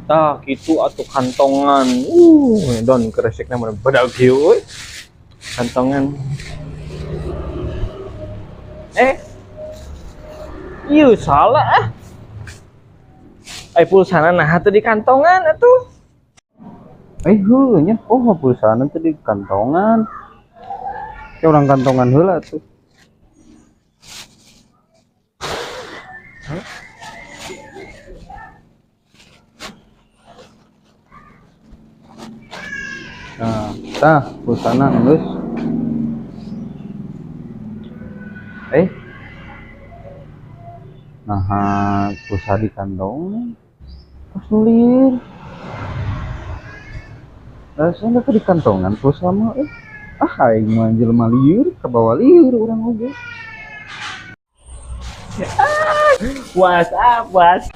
Tah kitu atuh kantongan. Don kresekna mah badag kieu euy. Kantongan. Eh. Ieu salah ah. Ai pulsana naha teu di kantongan atuh. Eh heuh nya, oh pulsana teh di kantongan. Kayak orang kantongan heula tuh. Nah, tah pulsana geus. Eh. Nah, pulsa di kantong. Terus nulir. Rasanya ke di kantongan pulsa mah eh. Ah, aing mah jelema lieur, kabawa lieur urang oge. What's up, what's